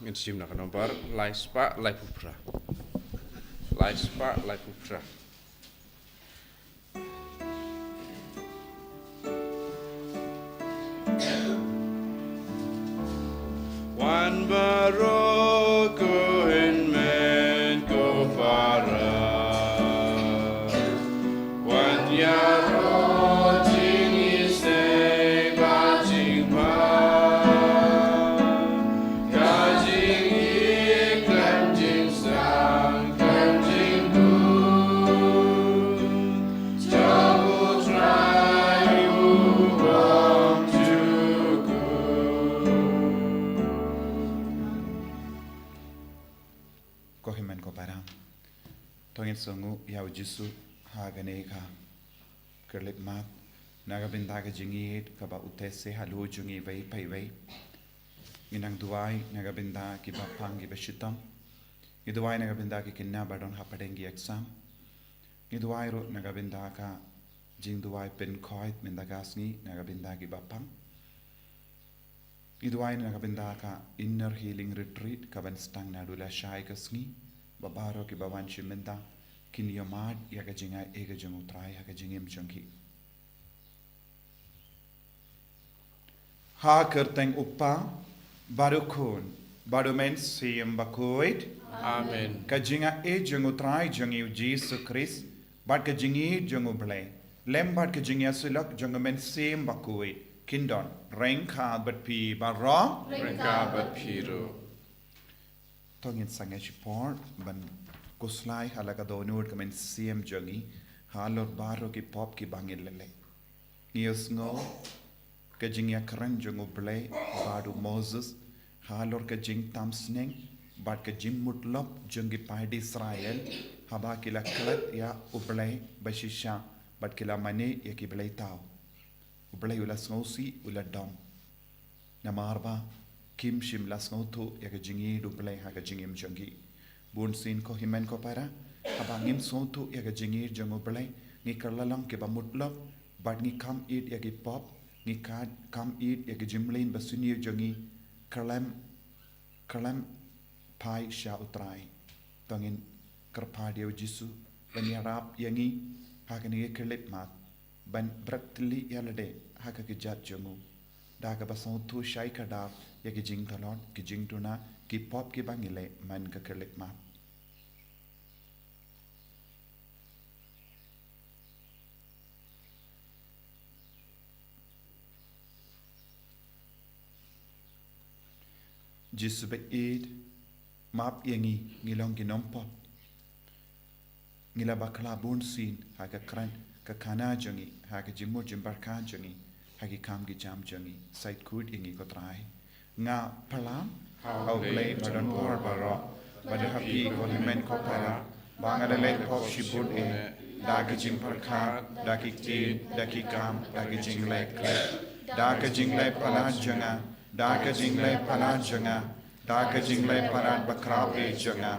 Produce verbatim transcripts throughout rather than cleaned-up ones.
Ngin shim na ka nombar lai spah lai phew phra. Lai spah lai phew phra. Wan baroh ko hynmen ko para. Wan ïaroh jingïaseng bad jingpang. Ka jingïeit khlem jingsdang khlem jingkut jong U Trai uba ym ju kut. Ko hynmen ko para, to ngin sngewnguh ïa U Jisu ha kane ka khyllipmat na ka bynta ka jingïeit kaba u teh seh halor jong ngi iwei pa iwei. Ngin nang duwai na ka bynta kiba pang kiba shitom. Ngi duwai na ka bynta ki khynnah ba don hapdeng ki exam. Ngi duwai ruh na ka bynta ka jingduwai pynkhoit mynta ka sngi na ka bynta kiba pang. Ngi duwai na ka bynta ka Inner Healing Retreat kaban sdang naduh lashai ka sngi, ba baroh kiba wan shim bynta kin ïohmad ïa ka jingai ei ka jong U Trai ha ka jingim jong ki. Ha ka kyrteng U Kpa bad U Khun bad U Mynsiem Bakhuid. Amen. Ka jingai ei jong U Trai jong ngi U Jisu Khrist bad ka jingïeit jong U Blei lem bad ka jingïasyllok jong U Mynsiem Bakhuid kin don ryngkat bad phi baroh. Ryngkat bad phi ruh. To ngin sangeh shipor ban khuslai ha la ka dohnud ka mynsiem jong ngi halor baroh ki pop kiba ngi la leh. Ngi ïohsngew ka jingïakren jong U Blei bad u Moses halor ka jingtam sneng bad ka jingmutlop jong ki paid Israel haba ki la klet ïa U Blei ba shisha bad ki la mane ïa ki blei thaw. U Blei u la sngewsih, u la dom. Namar ba kim shym la sngewthuh ïa ka jingïeit U Blei ha ka jingim jong ki. Bun sien ko hynmen ko para, haba ngim sngewthuh ïa ka jingïeit jong U Blei, ngi kylla long kiba mutlop bad ngi kam ïeit ïa ki pop, ngi ka-, kam ïeit ïa ka jingmlien ba sniew jong ngi, khlem, khlem phai sha U Trai. To ngin kyrpad ïa U Jisu ban ïarap ïa ngi ha kane ka khyllipmat ban bret tylli ïa lade ha ka kjat jong u da kaba sngewthuh shai kdar ïa ki jingtlot, ki jingduna, ki pop kiba ngi leh man ka khyllipmat. Jisu ba ïeit, map ïa ngi, ngi long ki nongpop. Ngi la bakla bun sien ha ka kren, ka khana jong ngi, ha ka jingmut jingpyrkhat jong ngi, ha ki kam ki jam jong ngi. Sait khuid ïa ngi ko Trai. Nga palam ha U Blei ba don bor baroh, bad ha phi ko hynmen ko para, ba nga la leh pop shibun eh, da ka jingpyrkhat, da ki ktien, da ki kam, da ka jingleh klet, da ka jingleh palat jong nga, da ka jingleh palat jong nga, da ka jingleh palat bakhraw eh jong nga.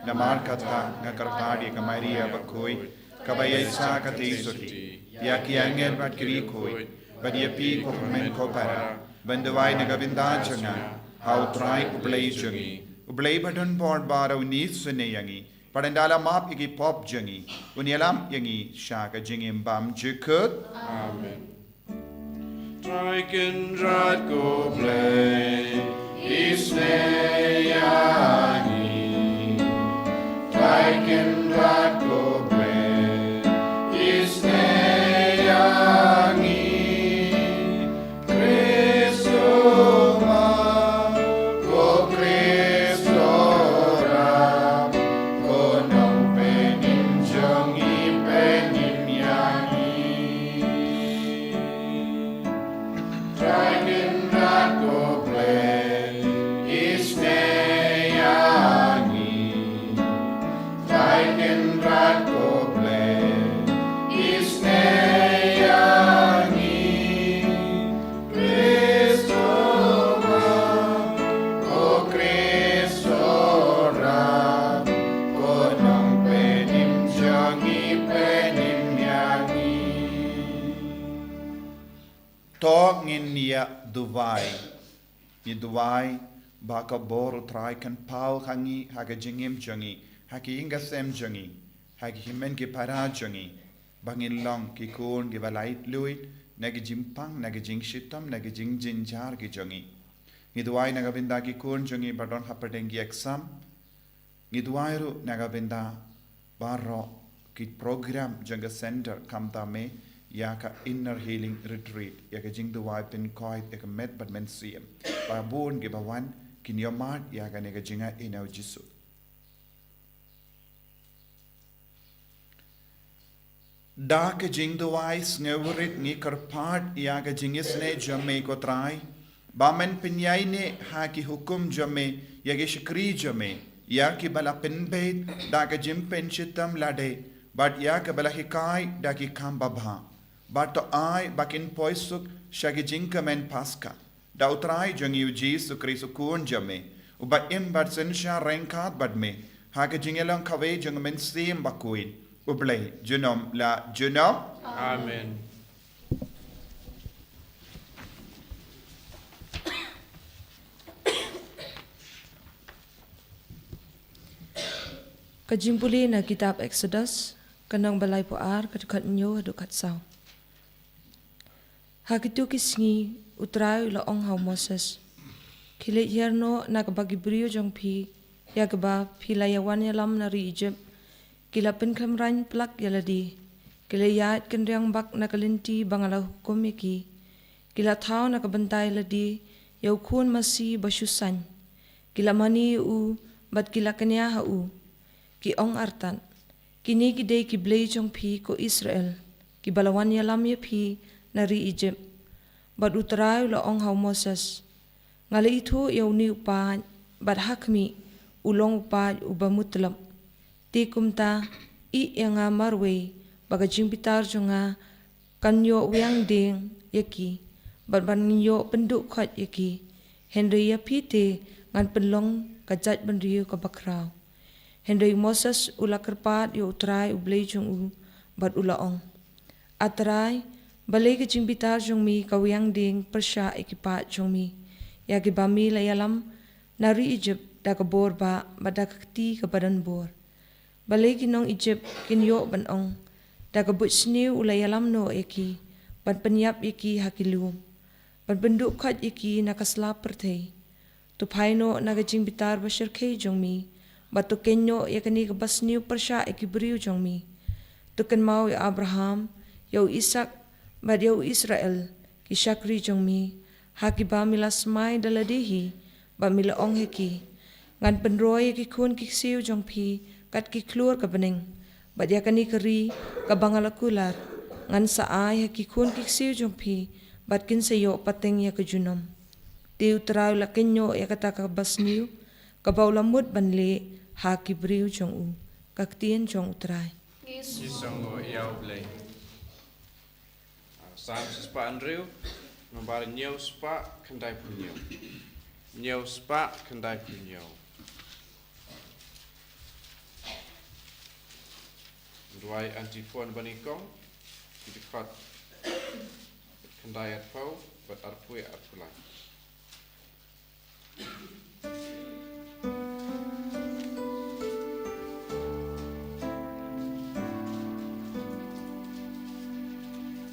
Namar kata nga kyrpad ïa ka Maria bakhuid, kaba ïaishah katei sotti, ïa ki angel bad ki riewkhuid, bad ïa phi ko hynmen ko para, ban duwai na ka bynta jong nga ha U Trai U Blei jong ngi. U Blei ba don bor baroh un isynei ïa ngi, bad un da la map ïa ki pop jong ngi, un ïalam ïa ngi sha ka jingim bymjukut. Amen. Trai Kynrad ko Blei, isynei ïa ngi. Trai Kynrad ko Blei, isynei ïa ngi. Khrist u map, ko Khrist u rap, ko Nongpynim jong ngi, pynim ïa ngi. Trai Kynrad ko Blei, isynei ïa ngi. Trai Kynrad ko Blei, isynei ïa ngi. Khrist u map, ko Khrist u rap, ko Nongpynim jong ngi, pynim ïa ngi. To ngin ïa duwai. Ngi duwai ba ka bor U Trai kan paw ha ngi, ha ka jingim jong ngi, ha ki ïing ki sem jong ngi, ha ki hynmen ki para jong ngi, ba ngin long ki khun kiba laitluid na ki jingpang, na ki jingshitom, na ki jingjynjar ki jong ngi. Ngi duwai na ka bynta ki khun jong ngi ba don hapdeng ki exam. Ngi duwai ruh na ka bynta baroh ki program jong ka center, khamtam eh ïa ka Inner Healing Retreat, ïa ka jingduwai pynkoit ïa ka met bad mynsiem. Ba bun kiba wan kin ïohmad ïa kane ka jingaiei na U Jisu. Da ka jingduwai sngewrit ngi kyrpad ïa ka jingisynei jong me, ko Trai, ba men pynïaineh ha ki hukum jong me ïa ki shakri jong me, ïa kiba la pynbeit da ka jingpynshitom lade, bad ïa kiba la hikai da ki kam babha. Bad to ai ba kin poi suk sha ki jingkmen Paskha da U Trai jong ngi U Jisu Khrist U Khun jong me, uba im bad synshar ryngkat bad me ha ka jingïalong kawei jong U Mynsiem Bakhuid, U Blei junom la junom. Amen. Ka jingpule na kitab Exodus, ka lynnong ba laiphew ar, ka dkhot hynñiew haduh khatsaw. Ha kito ki sngi U Trai u la ong ha u Moses, khie leit hiar noh na kaba ki briew jong phi, ïa kiba phi la ïawan ïalam na ri Ijipt, ki la pynkhlem rang plak ïa lade. Ki la ïaid kynriang bak na ka lynti ba nga la hukum ïa ki. Ki la thaw na ka bynta ïa lade ïa u khun masi ba shu saiñ. Ki la mane ïa u bad ki la kñia ha u. Ki ong artat, kine ki dei ki blei jong phi ko Israel, kiba la wan ïalam ïa phi na ri Ijipt. Bad U Trai u la ong ha u Moses, nga la ithuh ïa une u paid, bad ha khmih u long u paid uba mutlop. Te kumta, ïeh ïa nga marwei, ba ka jingbitar jong nga kan ïoh wiang dieng ïa ki, bad ban ngin ïoh pynduh khoit ïa ki. Hynrei ïa phi te ngan pynlong ka jaitbynriew kaba khraw. Hynrei u Moses u la kyrpad ïa U Trai U Blei jong u, bad u la ong, A Trai, balei ka jingbitar jong me ka wiang dieng pyrshah ïa ki paid jong me, ïa kiba me la ïalam na ri Ijipt da ka bor bah bad da ka kti kaba don bor? Balei ki nong Ijipt kin ïoh ban ong, da ka buit sniew u la ïalam noh ïa ki, ban pynïap ïa ki ha ki lum, ban pynduh khoit ïa ki na ka sla pyrthei? To phai noh na ka jingbitar ba shyrkhei jong me, bad to kheiñ noh ïa kane kaba sniew pyrshah ïa ki briew jong me. To kynmaw ïa u Abraham, ïa u Isaak, bad ïa u Israel, ki shakri jong me, ha kiba me la smai da lade hi, bad me la ong ha ki, ngan pynroi ïa ki khun ki ksiew jong phi kat ki khlur ka bneng, bad ïa kane ka ri kaba nga la kular, ngan sa ai ha ki khun ki ksiew jong phi, bad kin sa ïoh pateng ïa ka junom. Te U Trai u la kheiñ noh ïa kata kaba sniew, kaba u la mut ban leh ha ki briew jong u. Ka ktien jong U Trai. Ki song ïa U Blei. Salm shispah hynriew, nambar hynñiew spah khyndaiphew hynñiew. Hynñiew spah khyndaiphew hynñiew. Duwai antiphon banyngkong, ki dkhot khyndaiphew bad arphew, arphew lai.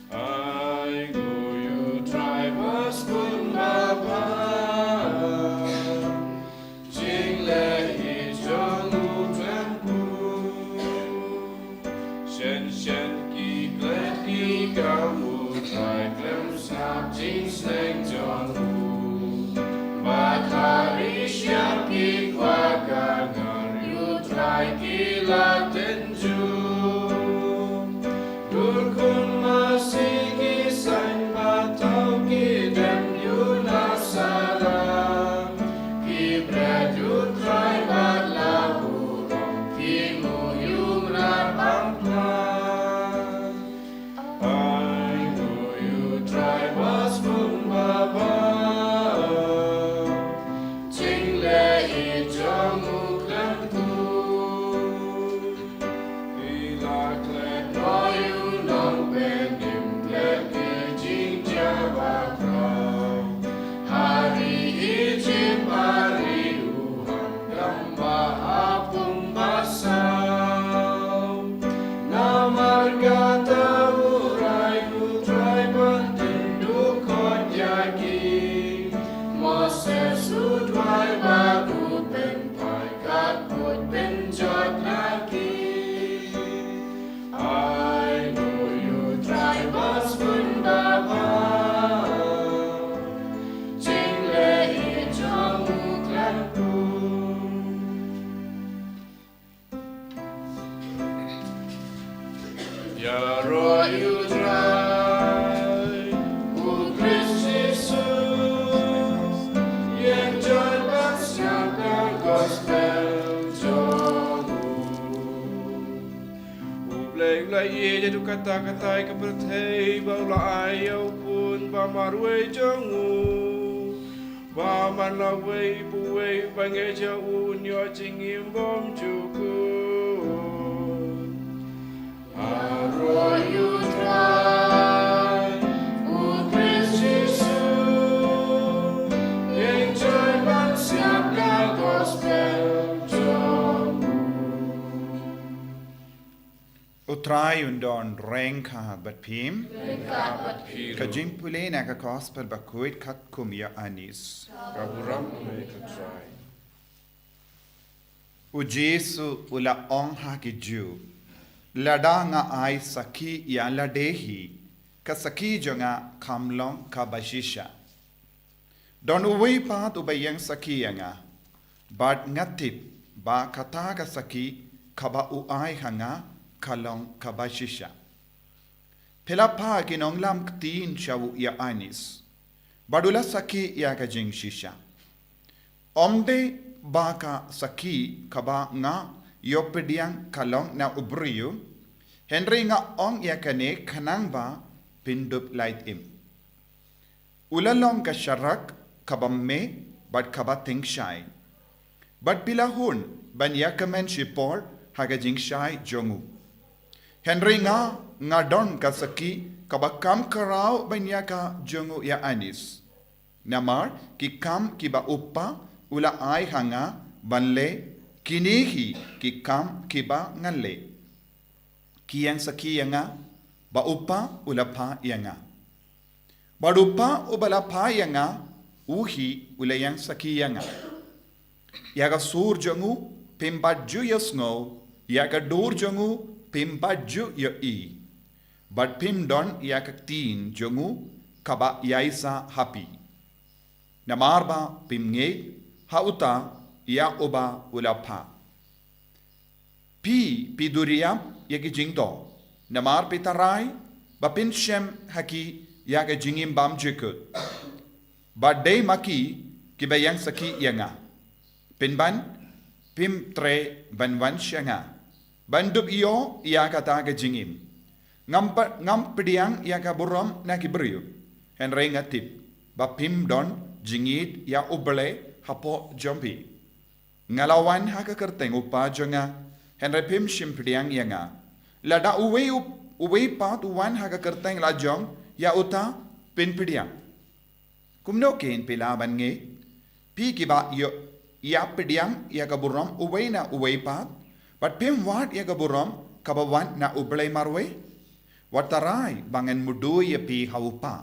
Ai nguh ïa U Trai ba sbun ba bha, jingleh jong u khlem phuh. Shen shen ki klet ki kam U Trai khlem sngap jingsneng jong u. Bad ha ri shyiap ki kwah ka ngar ïa U Trai ki la tynjuh. Dur khun masi ki saiñ ba thaw ki dem ïa u na sara. Ki bret ïa U Trai bad la burom, ki mut ïa u mrad bamtah. Ai nguh ïa U Trai ba sbun ba bha, jingleh jong u khlem khuid. Ïa jadu katta katta ka pyrthei ba u la ai ïa u khun ba marwei jong u, ba man la wei bad uwei uba ngeit ïa u un ïoh jingim bymjukut. Haroh ïa u Trai, u Khrist Jisu, ïeng joi ban siap ka gospel jong u. U Trai un don ryngkat bad phi. Ryngkat bad phi ruh. Ka jingpule na ka gospel bakhuid katkum u Ïoannis. Ka burom ïa me ko Trai. U Jisu u la ong ha ki Jiw, lada nga ai sakhi ïa lade hi, ka sakhi jong nga kam long kaba shisha. Don uwei pat uba ïeng sakhi ïa nga, bad nga tip ba kata ka sakhi kaba u ai ha nga ka long kaba shisha. Phi la phah ki nonglam ktien sha u Ïoannis, bad u la sakhi ïa ka jingshisha. Ym dei ba ka sakhi kaba nga ïoh pdiang ka long na u briew, hynrei nga ong ïa kane khnang ba phin dup lait im. U la long ka sharak kaba mih bad kaba tyngshaiñ. Bad phi la hun ban ïakmen shipor ha ka jingshai jong u. Hynrei nga, nga don ka sakhi kaba kham khraw ban ïa ka jong u Ïoannis. Namar ki kam kiba u Kpa u la ai ha nga ban leh, kine hi ki kam kiba ngan leh. Ki ïeng sakhi ïa nga ba u Kpa u la phah ïa nga. Bad u Kpa uba la phah ïa nga, u hi u la ïeng sakhi ïa nga. Ïa ka sur jong u phim pat ju ïohsngew, ïa ka dur jong u phim pat ju ïohi. Bad phim don ïa ka ktien jong u kaba ïaisah ha phi. Namar ba phim ngeit ha uta ïa uba u la phah. Phi, phi duriap ïa ki jingdoh, namar phi tharai ba phin shem ha ki ïa ka jingim bymjukut. Bad dei ma ki kiba ïeng sakhi ïa nga. Pynban phim treh ban wan sha nga ban dup ïoh ïa kata ka jingim. Ngam pa-, ngam pdiang ïa ka burom na ki briew, hynrei nga tip ba phim don jingïeit ïa U Blei hapoh jong phi. Nga la wan ha ka kyrteng u Kpa jong nga, hynrei phim shym pdiang ïa nga. Lada uwei u, uwei pat u wan ha ka kyrteng la jong, ïa uta phin pdiang. Kumno kein phi lah ban ngeit, phi kiba ïoh ïa pdiang ïa ka burom uwei na uwei pat, bad phim wad ïa ka burom kaba wan na U Blei marwei? Wat tharai ba ngan mudui ïa phi ha u Kpa.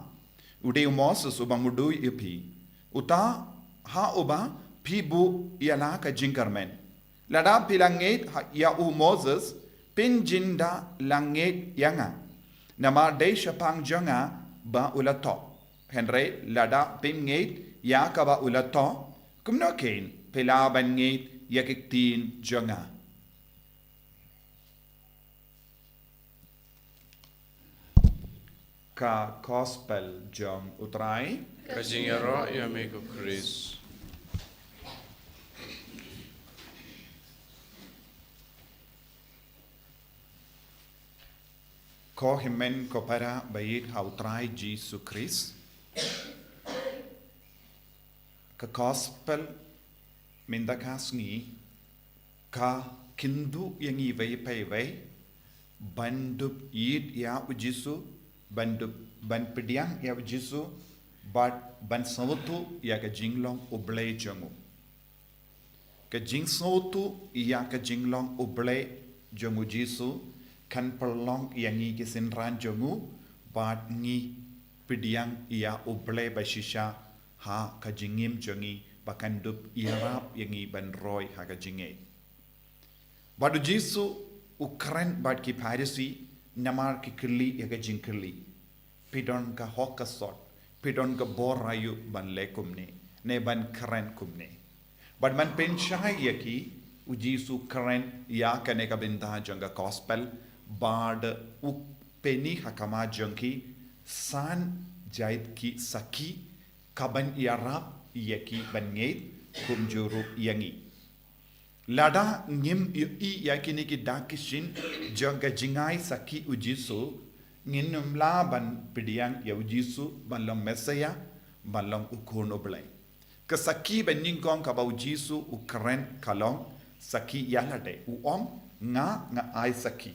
U dei u Moses uba mudui ïa phi. Uta ha uba phi buh ïa la ka jingkyrmen. Lada phi la ngeit ha, ïa u Moses, phin jin da la ngeit ïa nga. Namar dei shaphang jong nga ba u la thoh. Hynrei lada phim ngeit ïa kaba u la thoh, kumno kein phi lah ban ngeit ïa ki ktien jong nga? Ka Gospel jong U Trai. Ka jingïaroh ïa me ko Khrist. Ko hynmen ko para ba ïeit ha U Trai Jisu Khrist. Ka Gospel mynta ka sngi ka kynduh ïa ngi iwei pa iwei ban dup ïeit ïa U Jisu, ban dup, ban pdiang ïa U Jisu, bad ban sngewthuh ïa ka jinglong U Blei jong u. Ka jingsngewthuh ïa ka jinglong U Blei jong U Jisu kan pynlong ïa ngi ki synran jong u, bad ngi pdiang ïa U Blei ba shisha ha ka jingim jong ngi, ba kan dup ïarap ïa ngi ban roi ha ka jingngeit. Bad U Jisu u kren bad ki Pharisi namar ki kylli ïa ka jingkylli. Phi don ka hok ka sot, phi don ka bor aïu ban leh kumne, ne ban kren kumne? Bad man pynshai ïa ki, U Jisu kren ïa kane ka bynta jong ka Gospel, bad u pyni ha khmat jong ki san jait ki sakhi, kaban ïarap ïa ki ban ngeit, kumjuh ruh ïa ngi. Lada ngim ïohi ïa kine ki dak ki shin jong ka jingai sakhi u Jisu, ngin ym lah ban pdiang ïa u Jisu ban long Messiah, ban long u Khun u Blei. Ka sakhi ba nyngkong kaba u Jisu u kren ka long sakhi ïa lade, u ong, nga, nga ai sakhi.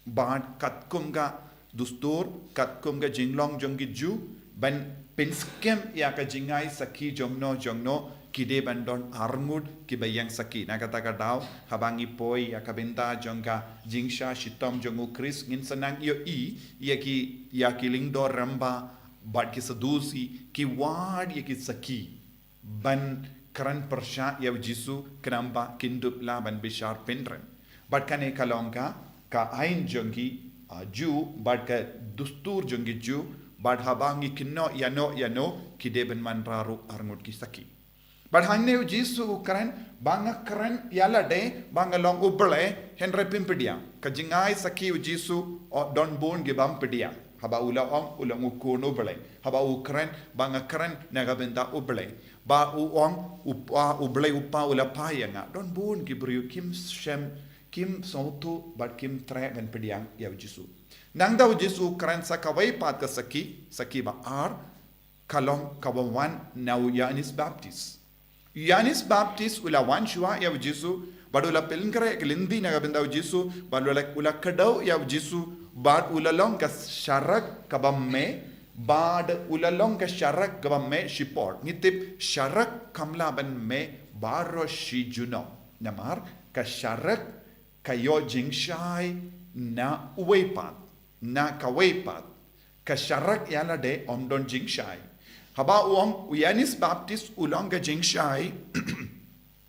Bad katkum ka dustur, katkum ka jinglong jong ki Jiw, ban pynskhem ïa ka jingai sakhi jongno jongno, ki dei ban don arngut kiba ïeng sakhi. Na kata ka daw, haba ngi poi ïa ka bynta jong ka jingshah shitom jong u Khrist, ngin sa nang ïohi ïa ki, ïa ki lyngdoh rangbah bad ki Sadusi, ki wad ïa ki sakhi ban kren pyrshah ïa u Jisu, khnang ba kin dup lah ban bishar pynrem. Bad kane ka long ka, ka aiñ jong ki, ah, Jiw, bad ka dustur jong ki Jiw, bad haba ngi kynnoh ïano ïano, ki dei ban wanrah ruh arngut ki sakhi. Bad hangne u Jisu u kren, ba nga kren ïa lade, ba nga long u Blei, hynrei phim pdiang. Ka jingai sakhi u Jisu, oh, don bun ki bym pdiang. Haba u la ong, u long u Khun u Blei. Haba u kren, ba nga kren na ka bynta u Blei. Ba u ong, u Pa, u Blei u Pa u la phah ïa nga. Don bun ki briew kim shem, kim sngewthuh, bad kim treh ban pdiang ïa u Jisu. Nangta u Jisu u kren sa kawei pat ka sakhi, sakhi ba ar, ka long kaba wan na u Ïoannis Baptist. Ïoannis Baptist u la wan shuwa ïa u Jisu, bad u la pynkhreh ki lynti na ka bynta u Jisu, bad u la, u la kdew ïa u Jisu, bad u la long ka sharak kaba meh, bad u la long ka sharak kaba meh shipor. Ngi tip sharak kam lah ban meh baroh shi junom. Namar ka sharak ka ïoh jingshai na uwei pat, na kawei pat. Ka sharak ïa lade ym don jingshai. Haba u ong u Ïoannis Baptist u long ka jingshai,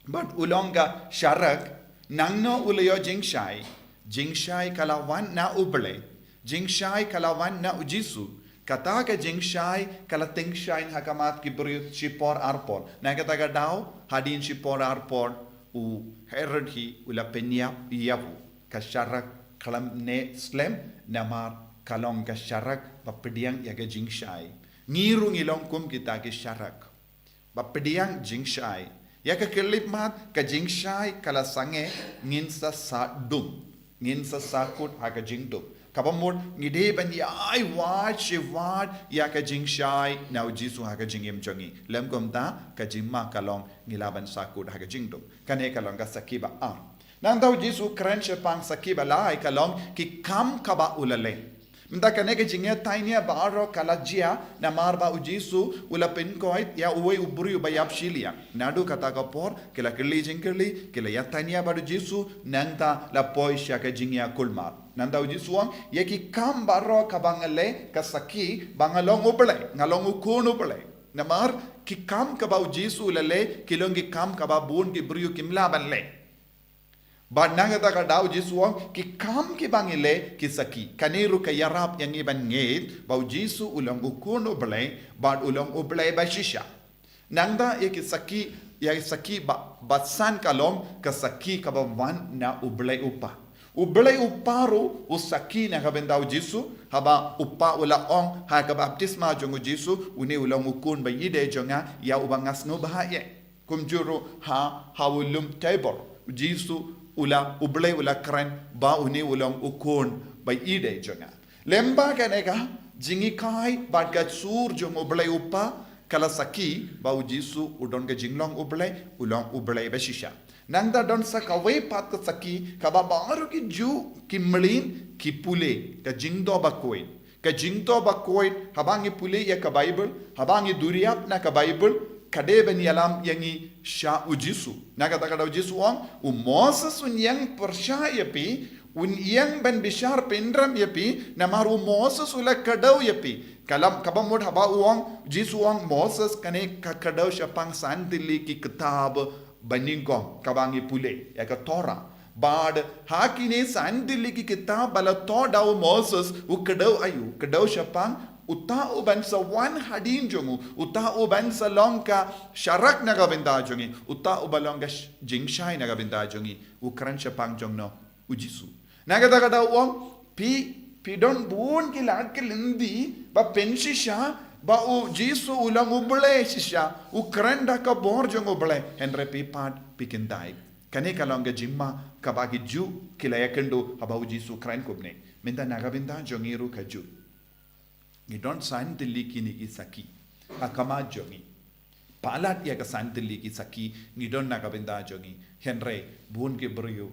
bad u long ka sharak, nangno u la ïoh jingshai? Jingshai ka la wan na u Blei. Jingshai ka la wan na u Jisu. Kata ka jingshai ka la tyngshaiñ ha khmat ki briew shipor arpor. Na kata ka daw, hadien shipor arpor, u Herod hi u la pynïap ïa u. Ka sharak khlem neh slem, namar ka long ka sharak ba pdiang ïa ka jingshai. Ngi ruh ngi long kum kita ki sharak ba pdiang jingshai. Ïa ka khyllipmat, ka jingshai ka la sangeh, ngin sa sahdung, ngin sa sahkut ha ka jingdum. Kaba mut ngi dei ban ïai wad shi wad ïa ka jingshai na u Jisu ha ka jingim jong ngi. Lym kumta, ka jingma ka long ngi lah ban sahkut ha ka jingdum. Kane ka long ka sakhi ba ar. Nangta u Jisu u kren shaphang sakhi ba lai, ka long ki kam kaba u la leh. Mynta kane ka jingïathuhkhana baroh ka la jia namar ba u Jisu u la pynkoit ïa uwei u briew ba ïap shiliang. Naduh kata ka por ki la kylli jingkylli, ki la ïathuhkhana bad u Jisu, nangta la poi sha ka jingïakulmar. Nangta u Jisu u ong, ïa ki kam baroh kaba nga leh, ka sakhi ba nga long u Blei, nga long u Khun u Blei. Namar ki kam kaba u Jisu u la leh ki long ki kam kaba bun ki briew kim lah ban leh. Bad na kata ka daw u Jisu u ong, ki kam kiba ngi leh ki sakhi. Kane ruh ka ïarap ïa ngi ban ngeit ba u Jisu u long u Khun u Blei, bad u long u Blei ba shisha. Nangta ïa ki sakhi, ïa ki sakhi ba, ba san ka long ka sakhi kaba wan na u Blei u Pa. U Blei u Pa ruh u sakhi na ka bynta u Jisu, haba u Pa u la ong ha ka baptisma jong u Jisu, une u long u Khun ba ïeidei jong nga, ïa uba nga sngewbha ïa. Kumjuh ruh ha, ha u lum Tabor, u Jisu u la, u Blei u la kren ba une u long u Khun ba ïeidei jong nga. Lem bad kane ka jinghikai bad ka sur jong u Blei u Pa ka la sakhi ba u Jisu u don ka jinglong u Blei, u long u Blei ba shisha. Nangta don sa kawei pat ka sakhi kaba baroh ki Jiw ki mlien ki pule, ka jingdoh bakhuid. Ka jingdoh bakhuid, haba ngi pule ïa ka Baibl, haba ngi duriap na ka Baibl, ka dei ban ïalam ïa ngi sha u Jisu. Na kata ka daw u Jisu u ong, u Moses un ïeng pyrshah ïa phi, un ïeng ban bishar pynrem ïa phi, namar u Moses u la kdew ïa phi. Ka lam, kaba mut haba u ong, Jisu u ong Moses, kane ka kdew shaphang san tylli ki kitab banyngkong kaba ngi pule ïa ka Torah. Bad ha kine san tylli ki kitab ba la thoh da u Moses, u kdew aïu, kdew shaphang uta uban sa wan hadien jong u, uta uban sa long ka sharak na ka bynta jong ngi, uta uba long ka sh-, jingshai na ka bynta jong ngi, u kren shaphang jongno, u Jisu. Na kata ka daw u ong, phi, phi don bun ki lad ki lynti ba pynshisha ba u Jisu u long u Blei shisha, u kren da ka bor jong u Blei, hynrei phi pat phi kyntait. Kane ka long ka jingma kaba ki Jiw ki la ïakynduh haba u Jisu u kren kumne. Mynta na ka bynta jong ngi ruh ka Jiw, ngi don san tylli kine ki sakhi ha khmat jong ngi. Palat ïa ka san tylli ki sakhi ngi don na ka bynta jong ngi. Hynrei bun ki briew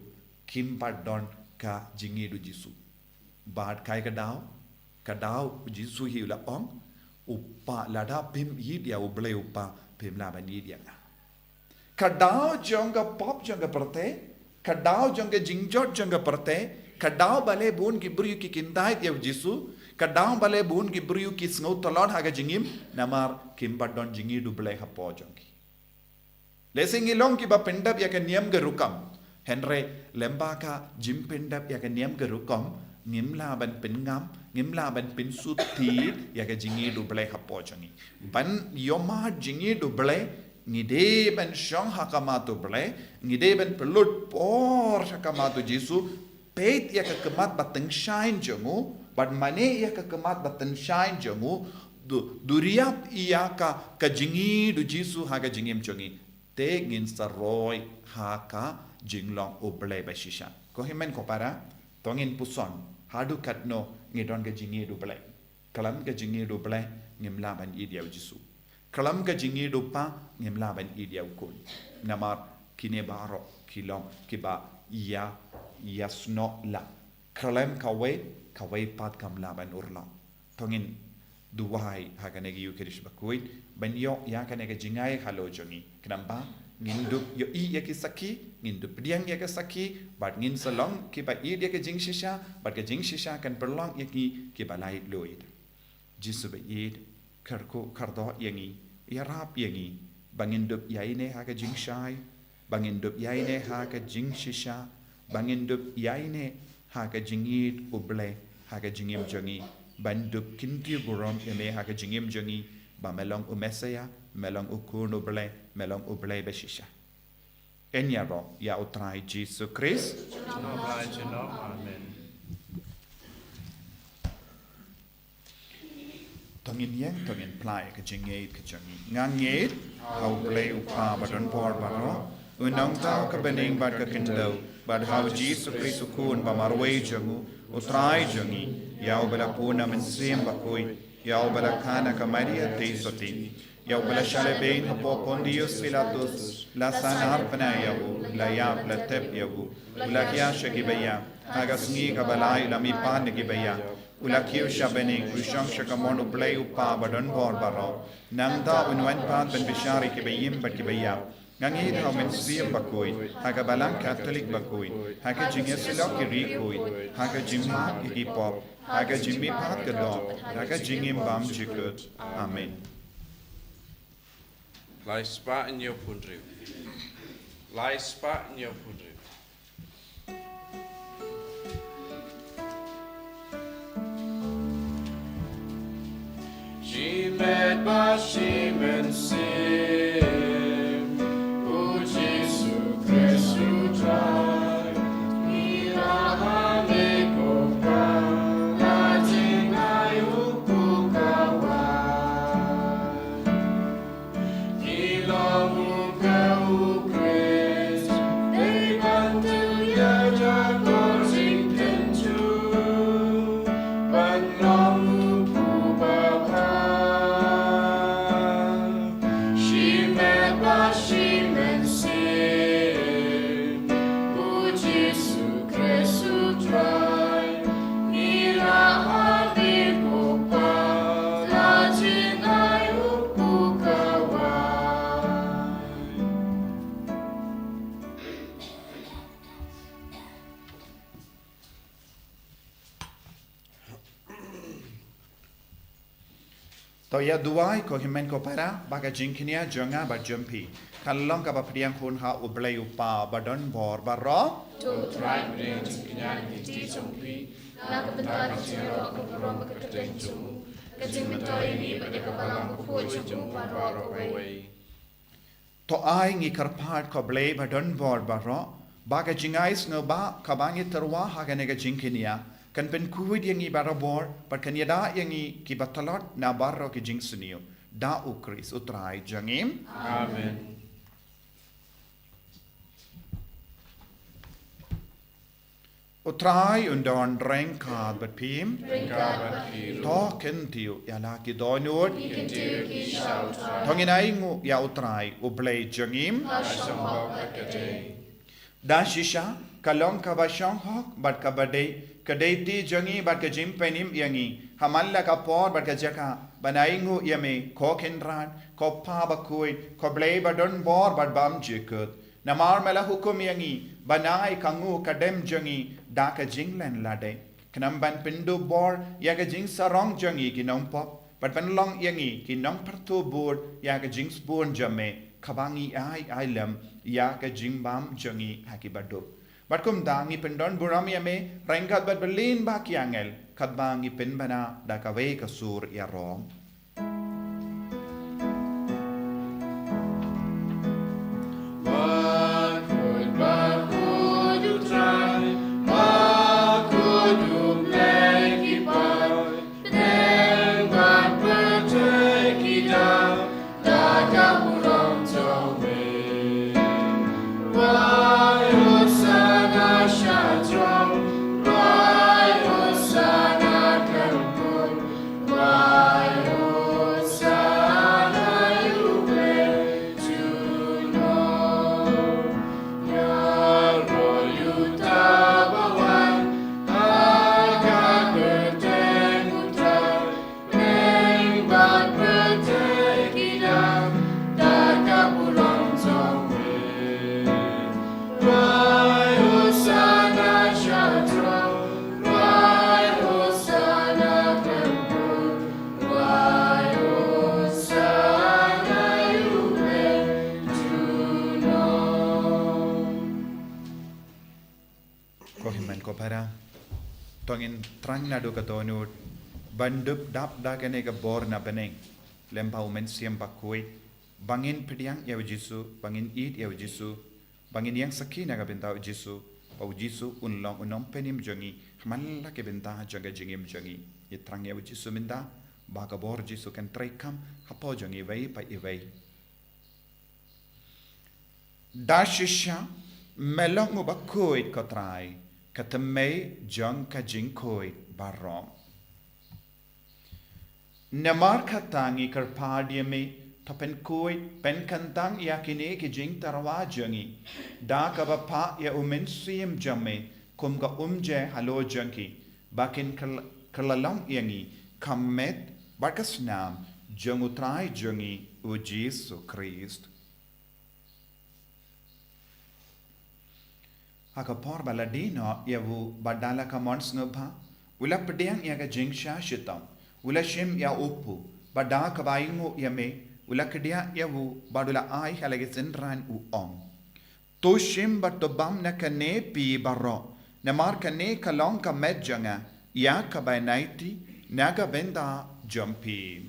kim pat don ka jingïeid u Jisu. Bad kaei ka daw? Ka daw u Jisu hi u la ong, u Pa, lada phim ïeid ïa u Blei u Pa, phim lah ban ïeid ïa nga. Ka daw jong ka pop jong ka pyrthei, ka daw jong ka jingjot jong ka pyrthei, ka daw balei bun ki briew ki kyntait ïa u Jisu, ka daw balei bun ki briew ki sngew tlot ha ka jingim, namar kim pat don jingïeid u Blei hapoh jong ki. Lehse ngi long kiba pyndep ïa ka niam ka rukom, hynrei lem bad ka jingpyndep ïa ka niam ka rukom, ngim lah ban pynngam, ngim lah ban pynsut ïa ka jingïeid u Blei hapoh jong ngi. Ban ïohmad jingïeid u Blei, ngi dei ban shong ha khmat u Blei, ngi dei ban pynlut por ha khmat u Jisu, peit ïa ka khmat ba tyngshaiñ jong u, bad mane ïa ka khmat ba tyngshaiñ jong u, du, duriap ïa ka, ka jingïeid u Jisu ha ka jingim jong ngi. Te ngin sa roi ha ka jinglong u Blei ba shisha. Ko hynmen ko para, to ngin puson, haduh katno ngi don ka jingïeid u Blei. Khlem ka jingïeid u Blei, ngim lah ban ïeid ïa u Jisu. Khlem ka jingïeid u Pa, ngim lah ban ïeid ïa u Khun. Namar kine baroh ki long kiba ïa, ïasnoh lah. Khlem kawei, kawei pat kam lah ban urlong. To ngin duwai ha kane ka Ïukharist bakhuid, ban ïoh ïa kane ka jingai halor jong ngi. Khnang ba ngin dup ïohi ïa ki sakhi, ngin dup pdiang ïa ki sakhi, bad ngin sa long kiba ïeid ïa ka jingshisha, bad ka jingshisha kan pynlong ïa ngi kiba la ïeit luid. Jisu ba ïeit, kyrkhu kyrdoh ïa ngi, ïarap ïa ngi, ba ngin dup ïaineh ha ka jingshai, ba ngin dup ïaineh ha ka jingshisha, ba ngin dup ïaineh ha ka jingïeid u Blei ha ka jingim jong ngi, ban dup kyntiew burom ïa me ha ka jingim jong ngi, ba me long u Messaïah, me long u Khun u Blei, me long u Blei ba shisha. Yn ïaroh ïa u Trai Jisu Khrist. Amen. To ngin ïeng, to ngin plie ka jingïeid ka jong ngi. Nga ngeit ha u Blei u Kpa ba don bor baroh, u nongthaw ka bneng bad ka khyndew, bad ha u Jisu Khrist u Khun ba marwei jong u, u Trai jong ngi, ïa uba la pun na Mynsiem Bakhuid, ïa uba la kha na ka Maria Theisotti, ïa uba la shah lehbeiñ hapoh Pontius Pilatus, la sahnarphna ïa u, la ïap, la tep ïa u, u la khia sha ki baïap, ha ka sngi kaba lai u la mihpat na ki baïap, u la kiew sha bneng, u shong sha kamon u Blei u Kpa ba don bor baroh. Nangta un wan pat ban bishar ïa ki baïm bad ki baïap. Nga ngeit ha u Mynsiem Bakhuid, ha ka Balang Katholik bakhuid, ha ka jingïasyllok ki riewkhuid, ha ka jingmap ïa ki pop, ha ka jingmihpat ka doh, ha ka jingim bymjukut. Amen. Lai spah hynñiew phew hynriew. Lai spah hynñiew phew hynriew. Shimet ba shi mynsiem, u Jisu Khrist u Trai, ngi la ha me ko Kpa, la jingai u pukawai. Ki long u ka u Khrist, dei ban tu ïa jakor jingkyntu, ban long u pukawai. Shimet ba shi mynsiem, u Jisu Khrist u Trai, ngi la ha me ko Kpa, la jingai u pukawai. To ïa duwai ko hynmen ko para, ba ka jingkñia jong nga bad jong phi kan long kaba pdiang hun ha u Blei u Kpa ba don bor baroh. To Trai, pdiang jingkñia ha ki kti jong phi, na ka bynta ka jingïaroh ka burom bad ka kyrteng jong u, ka jingmyntoi ïa ngi bad ïa ka balang bakhuid jong u baroh kawei. To ai ngi kyrpad ko Blei ba don bor baroh, ba ka jingai sngewbha kaba ngi tyrwa ha kane ka jingkñia kan pynkhuid ïa ngi barabor bad kan ïada ïa ngi kiba tlot na baroh ki jingsniew. Da u Khrist u Trai jong ngi. Amen. U Trai un don ryngkat bad phi. Ryngkat bad phi ruh. To kyntiew ïa la ki dohnud. Ki kyntiew ki sha U Trai. To ngin ainguh ïa U Trai, U Blei jong ngi. Ka shong hok bad ka dei. Da shisha, ka long kaba shong hok bad kaba dei, ka dei ti jong ngi bad ka jingpynim ïa ngi, ha man la ka por bad ka jaka, ban ainguh ïa me, ko Kynrad, ko Kpa bakhuid, ko Blei ba don bor bad bymjukut. Namar me la hukum ïa ngi, ban ai ka nguh ka dem jong ngi, da ka jinglen lade. Khnang ban pynduh bor ïa ka jingsarong jong ngi ki nongpop, bad pynlong ïa ngi ki nongpyrthuh bud ïa ka jingsbun jong me, kaba ngi ai, ai lem ïa ka jingbam jong ngi ha ki baduk. Bad kumta ngi pyndonburom ïa me, ryngkat bad ba lin bad ki angel, katba ngi pynbna da kawei ka sur ïaroh. Bakhuid, bakhuid U Trai, bakhuid U Blei ki paid, bneng bad pyrthei ki dap da ka burom jong me. Rwai Hosana sha throne, rwai Hosana khlem kut, rwai Hosana ïa U Blei junom. Ïaroh ïa uta uba wan ha ka kyrteng U Trai, bneng bad pyrthei ki dap da ka burom jong me. Rwai Hosana sha throne, rwai Hosana khlem kut, rwai Hosana ïa U Blei junom. Ko hynmen ko para, to ngin thrang naduh ka dohnud, ban dup dap da kane ka bor na bneng lem bad U Mynsiem Bakhuid, ba ngin pdiang ïa U Jisu, ba ngin ïeit ïa U Jisu, ba ngin ïeng sakhi na ka bynta U Jisu, ba U Jisu un long U Nongpynim jong ngi ha man la ki bynta jong ka jingim jong ngi. Ngi thrang ïa U Jisu mynta ba ka bor Jisu kan treikam hapoh jong ngi iwei pa iwei. Da shisha me long uba khuid, ko Trai, ka thymmei jong ka jingkhuid baroh. Namar kata ngi kyrpad ïa me, to pynkhuid pynkyntang ïa kine ki jingtyrwa jong ngi da kaba phah ïa U Mynsiem jong me kum ka umjer halor jong ki, ba kin kyl-, kylla long ïa ngi ka met bad ka snam jong U Trai jong ngi U Jisu Khrist. Ha ka por ba la die noh ïa u bad da la ka mon sngewbha, u la pdiang ïa ka jingshah shitom, u la shim ïa u kpu, bad da kaba ainguh ïa me, u la kdiah ïa u bad u la ai ha la ki synran, u ong: To shim bad to bam na kane phi baroh, namar kane ka long ka met jong nga, ïa kaba yn aiti na ka bynta jong phi.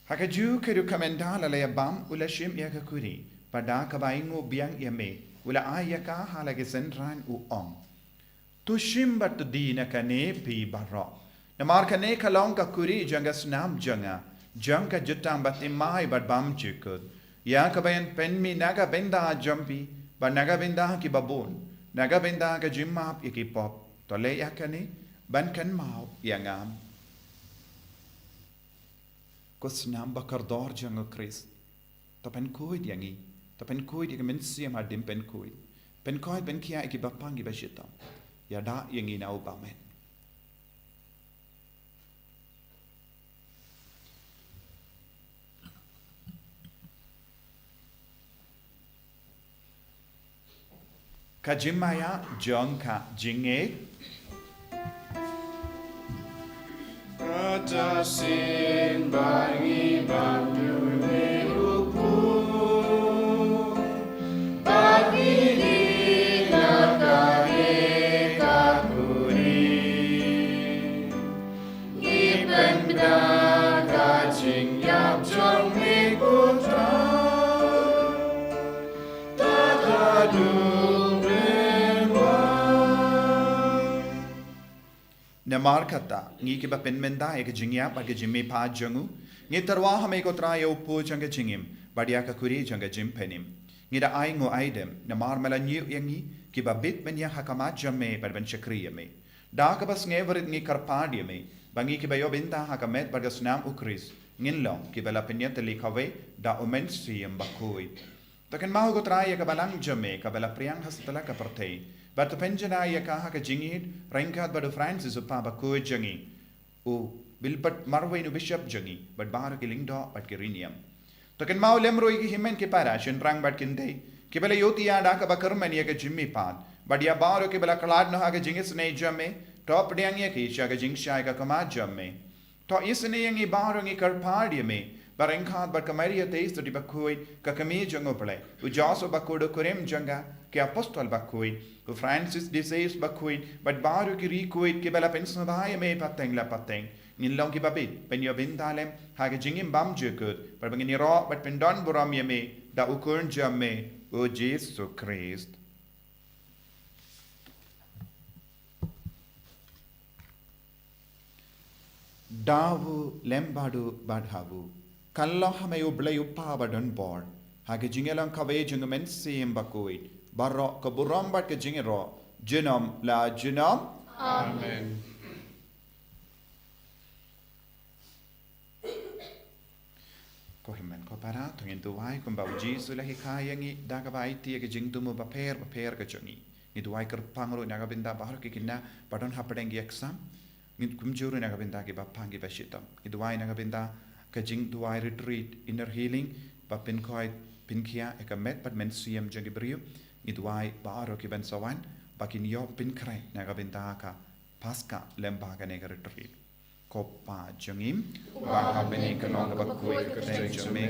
Ha kajuh ka rukom ynda la ïa bam, u la shim ïa ka khuri, bad da kaba ainguh biang ïa me, u la ai ïa ka ha la ki synran, u ong: To shim bad to die na kane phi baroh, namar kane ka long ka khuri jong ka snam jong nga, jong ka jutang bathymmai bad bymjukut, ïa kaba yn pynmih na ka bynta jong phi bad na ka bynta ki babun, na ka bynta ka jingmap ïa ki pop. To leh ïa kane ban kynmaw ïa nga. Ko snam ba kordor jong U Khrist, to pynkhuid ïa ngi, to pynkhuid ïa ka mynsiem hadien pynkhuid, pynkhuid pynkhiah ïa ki bapang ki bashitom, ïada ïa ngi na u bymman. Ka jingmaïa jong ka jingngeit. Kata sien ba ngi bam dune u kpu, ba ngi die na kane ka khuri. Ngi pynbna ka jingïap jong me, ko Trai. Kata Namar kata, ngi kiba pynmynta ïa ka jingïap bad ka jingmihpat jong u, ngi tyrwa ha me ko Trai ïa u pud jong ka jingim bad ïa ka kuri jong ka jingpynim. Ngi da ainguh aidem, namar me la ñiew ïa ngi kiba bit ban ïeng ha khmat jong me bad ban shakri ïa me. Da kaba sngewrit ngi kyrpad ïa me ba ngi kiba ïoh bynta ha ka met bad ka snam u Khrist ngin long kiba la pynïatylli kawei da u Mynsiem Bakhuid. To kynmaw ko Trai ïa ka balang jong me kaba la phriang ha satlak ka pyrthei, bad to pynjanai ïa ka ha ka jingïeit ryngkat bad u Francis u Papa bakhuid jong ngi, u Wilbert Marwein u Bishop jong ngi, bad baroh ki lyngdoh bad ki riewniam. To kynmaw lem ruh ïa ki hynmen ki para shynrang bad kynthei kiba la ïohthiah da kaba kyrmen ïa ka jingmihpat, bad ïa baroh kiba la khlad noh ha ka jingisynei jong me, to pdiang ïa ki sha ka jingshai ka khmat jong me. To isynei ïa ngi baroh, ngi kyrpad ïa me ba ryngkat bad ka Maria Theisotti bakhuid, ka kmie jong u Blei, u Joseph bakhuid u kurim jong ka, ki apostol bakhuid, u Francis de Sales bakhuid, bad baroh ki riewkhuid kiba la pynsngewbha ïa me pateng la pateng, ngin long kiba bit ban ïoh bynta lem ha ka jingim bymjukut, bad ba ngin ïaroh bad pyndon burom ïa me da u Khun jong me, u Jisu Khrist. Da u lem bad u bad ha u, kylla ha me u Blei u Kpa badonbor, ha ka jingïalang kawei jong u Mynsiem Bakhuid, baroh ka burom bad ka jingïaroh junom la junom. Amen. Ko hynmen ko para, to ngin duwai kumba u Jisu u la hikai ïa ngi da kaba aiti ïa ka jingthmu bapher bapher ka jong ngi. Ngi duwai kyrpang ruh na ka bynta baroh ki khynnah ba don hapdeng ki exam. Ngi kumjuh ruh na ka bynta kiba pang kiba shitom. Ngi duwai na ka bynta ka jingduwai retreat inner healing ba pynkhoi pynkhiah ïa ka met bad mynsiem jong ki briew. Ngi duwai baroh ki ban sa wan ba kin ïoh pynkhreh na ka bynta ka Paskha lyngba kane ka retreat. Ko Pa jong ngi uba ha bneng, kan long kaba khuid ka kyrteng jong me,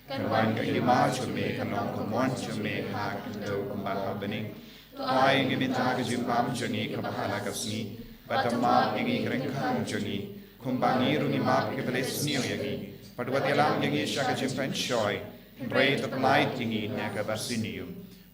kan wan ka hima jong me, kan long ka mon jong me ha khyndew kumba ha bneng. To ai ïa ngi mynta ka jingbam jong ngi kaba ha la ka sngi, bad to map ïa ngi ki ryngkang jong ngi, kumba ngi ruh ngi map ïa kiba leh sniew ïa ngi, bad wat ïalam ïa ngi sha ka jingpynshoi, hynrei to pyllait ïa ngi na kaba sniew.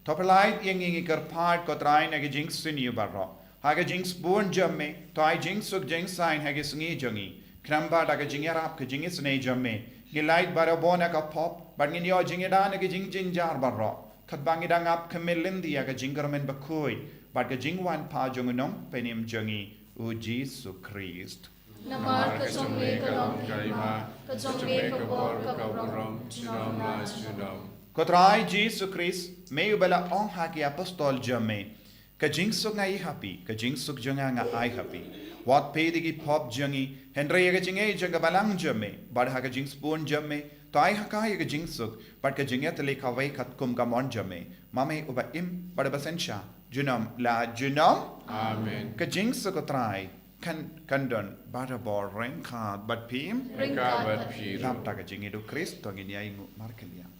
To pyllait ïa ngi, ngi kyrpad ko Trai, na ka jingsniew baroh. Ha ka jingsbun jong me, to ai jingsuk jingsaiñ ha ki sngi jong ngi. Khnang ba da ka jingïarap ka jingisynei jong me, ngin lait barabor na ka pop, bad ngin ïoh jingïada na ki jingjynjar baroh, katba ngi dang ap khmih lynti ïa ka jingkyrmen bakhuid bad ka jingwan pat jong u Nongpynim jong ngi, u Jisu Khrist. Namar ka jong me ka long ka hima, ka jong me ka bor, ka burom, junom la junom. Ko Trai Jisu Khrist, me uba la ong ha ki apostol jong me, ka jingsuk nga ai ha phi, ka jingsuk jong nga nga ai ha phi. Wat peit ïa ki pop jong ngi, hynrei ïa ka jingaiei jong ka balang jong me, bad ha ka jingsbun jong me, to ai ha ka ïa ka jingsuk bad ka jingïatylli kawei katkum ka mon jong me, ma me uba im bad uba synshar junom la junom. Amen. Ka jingsuk ko Trai kan, kan don barabor ryngkat bad phi. Ryngkat bad phi ruh. Lap da ka jingïeit u Khrist, to ngin ïainguh markylliang.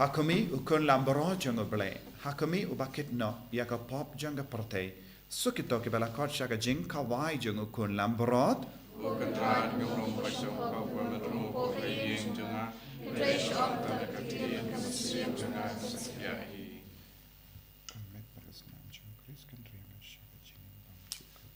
Ha khmih u Khun Lambrot jong u Blei, ha khmih uba kit noh ïa ka pop jong ka pyrthei, suk ïa kito kiba la khot sha ka jingkhawai jong u Khun Lambrot. U Kynrad, ngi ong ba shong ka pop, ka pop ka ïing jong nga, hynrei shong tang ka ktien ka mynsiem jong nga ka satia hi. Ka met bad ka snam jong u Khrist kan rim sha ka jingim bymjukut.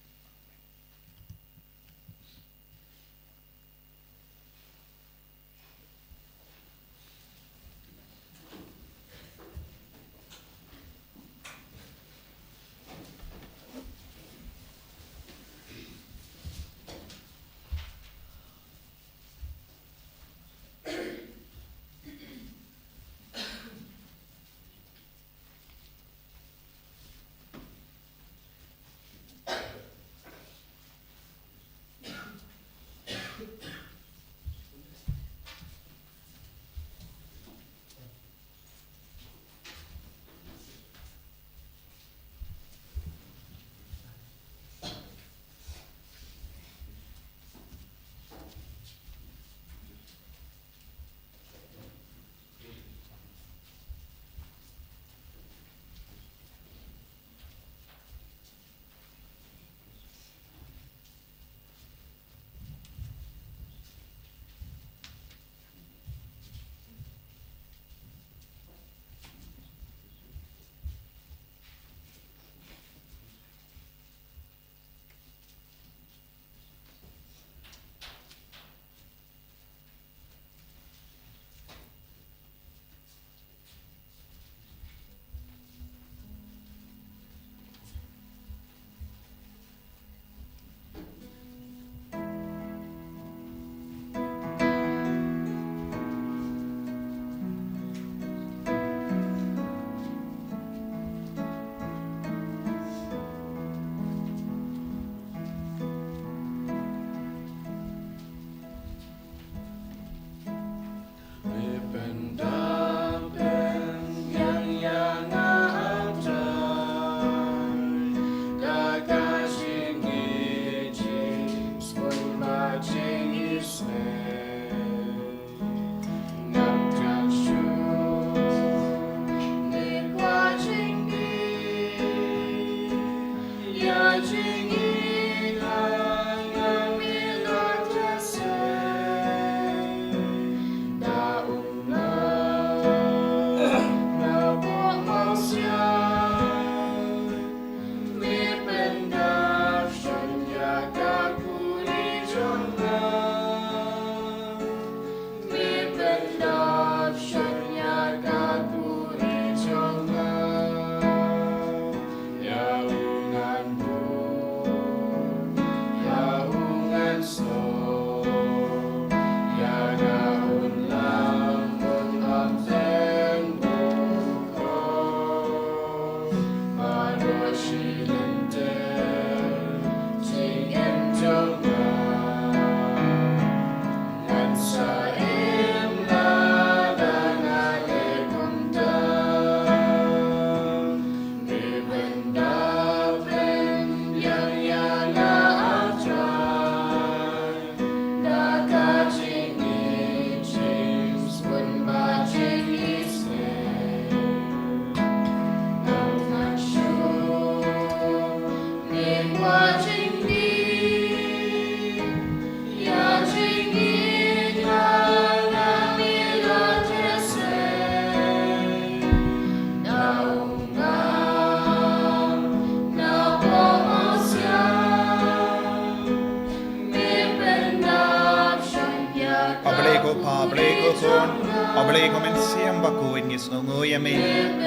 Ko Pa, Blei ko Khun, O Blei ko Mynsiem Bakhuid, ngi sngewnguh ïa me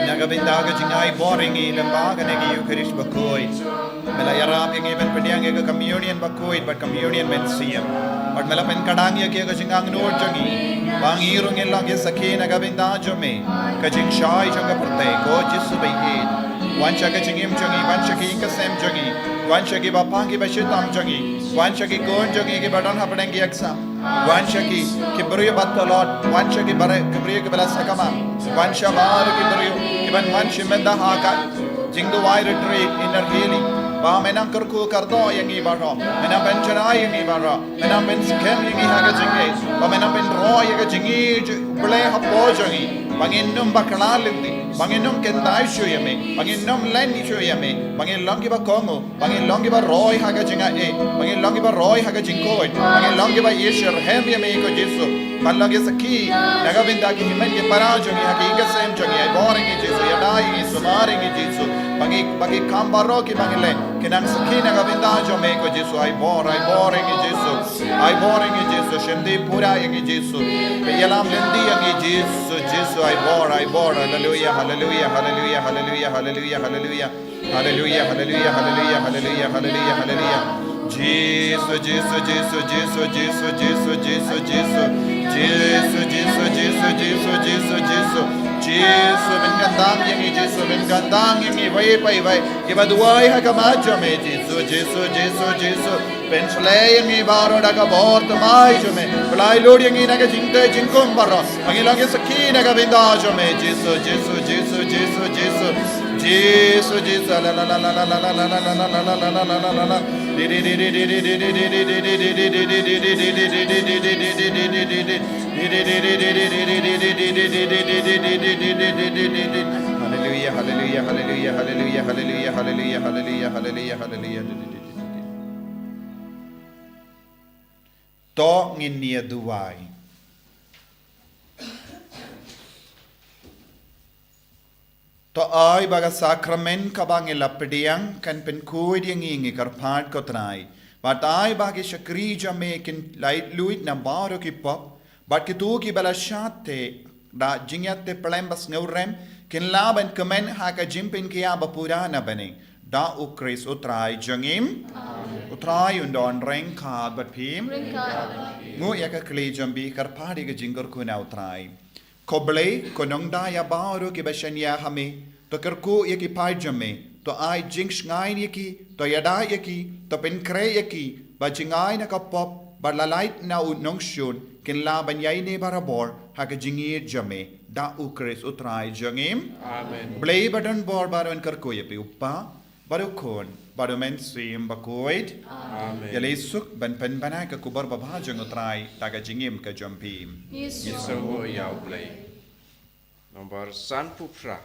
na ka bynta ka jingai bor ïa ngi lyngba kane ka Eucharist bakhuid. Me la ïarap ïa ngi ban pdiang ïa ka Communion bakhuid bad Communion mynsiem, bad me la pynkdang ïa ka jingangnud jong ngi ba ngi ruh ngin long ki sakhi na ka bynta jong me, ka jingshai jong ka pyrthei, ko Jisu ba ïeit. Wan sha ka jingim jong ngi, wan sha ki ïing ki sem jong ngi, wan sha ki bapang ki bashitom jong ngi, wan sha ki khun jong ngi kiba don hapdeng ki exam, wan sha ki, ki briew ba tlot, wan sha ki bare, ki briew kiba la sakma, wan sha baroh ki briew kiban wan shimet da ha ka jingduwai retreat Inner Healing. Ba me nang kyrkhu kyrdoh ïa ngi baroh, me nang pynshai ïa ngi baroh, me nang pynskhem ïa ngi ha ka jingïeit, ba me nang pynroi ïa ka jingïeit jong U Blei hapoh jong ngi, ba ngin ym bakla lynti, ba ngin ym kyntait shuh ïa me, ba ngin ym len shuh ïa me, ba ngin long kiba kohnguh, ba ngin long kiba roi ha ka jingaiei, ba ngin long kiba roi ha ka jingkhuid, ba ngin long kiba ïasyrhem ïa me, ko Jisu. Ban long ki sakhi na ka bynta ki hynmen ki para jong ngi, ha ki ïing ki sem jong ngi. Ai bor ïa ngi Jisu, ïada ïa ngi, sumar ïa ngi Jisu. Ba ngi, ba ki kam baroh kiba ngi leh kin nang sakhi na ka bynta jong me, ko Jisu. Ai bor, ai bor ïa ngi Jisu. Ai bor ïa ngi Jisu. Shim dei pura ïa ngi Jisu. Pynïalam lynti ïa ngi Jisu, Jisu. Ai bor, ai bor. Haleluya, haleluya, haleluya, haleluya, haleluya, haleluya. Haleluya, haleluya, haleluya, haleluya, haleluya, haleluya. Jisu, Jisu, Jisu, Jisu. Jisu, Jisu, Jisu, Jisu, Jisu, Jisu. Jisu, pynkyntang ïa ngi, Jisu, pynkyntang ïa ngi, iwei pa iwei kiba duwai ha khmat jong me, Jisu, Jisu, Jisu, Jisu. Pynshlei ïa ngi baroh da ka bor thymmai jong me. Pynlait lut ïa ngi na ka jingtei jingkhum baroh, ba ngin long ki sakhi na ka bynta jong me, Jisu, Jisu, Jisu, Jisu, Jisu. Jisu, Jisu. La, la, la, la, la, la, la, la, la. Haleluya, haleluya, haleluya, haleluya, haleluya, haleluya, haleluya, haleluya, haleluya, haleluya. To ngin ïa duwai. To ai ba ka sakramen kaba ngi la pdiang kan pynkhuid ïa ngi, ngi kyrpad ko Trai. Bad ai ba ki shakri jong me kin lait luid na baroh ki pop, bad kito kiba la shad te da jingïateh pyrlem ba sngewrem kin lah ban kmen ha ka jingpynkhiah ba pura na bneng. Da U Khrist U Trai jong ngi. Amen. U Trai un don ryngkat bad phi. Ryngkat bad phi. Nguh ïa ka khlieh jong phi, kyrpad ïa ka jingkyrkhu na U Trai. Ko Blei, ko nongdaw ïa baroh kiba shaniah ha me, to kyrkhu ïa ki paid jong me, to ai jingshngaiñ ïa ki, to ïada ïa ki, to pynkhreh ïa ki, ba jngai na ka pop bad la lait na u nongshun kin lah ban ïaineh barabor ha ka jingïeit jong me. Da U Khrist U Trai jong ngi. Amen. U Blei ba don bor baroh un kyrkhu ïa phi, U Kpa, bad U Khun, bad U Mynsiem Bakhuid. Amen. Ïaleh suk ban pynbna ïa ka khubor babha jong U Trai da ka jingim ka jong phi. Ngi sngewnguh ïa U Blei. Nambar sanphew phra.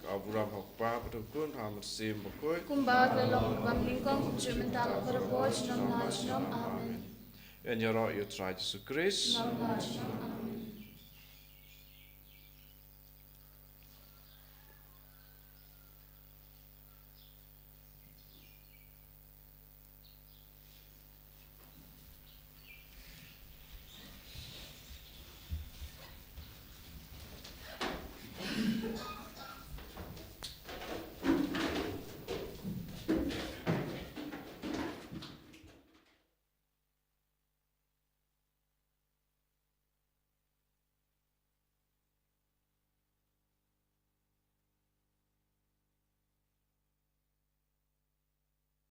Ka burom ha U Kpa bad U Khun bad U Mynsiem Bakhuid. Kumba ka long bad nyngkong, kumjuh mynta bad barabor, junom la junom. Amen. Ïaroh ïa U Trai Jisu Khrist. Naba junom.